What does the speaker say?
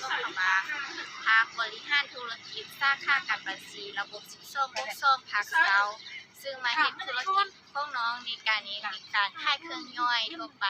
ກໍເຂົ້າມາພາກບໍລິຫານທຸລະກິດສາຂາການບັນຊີລະບົບສິບສອງ ບວກສອງ ພາກຊາວ ຊຶ່ງມາເຮັດທຸລະກິດຂອງນ້ອງໃນການນີ້ ໃນການຂາຍເຄື່ອງຍ່ອຍທົ່ວໄປ.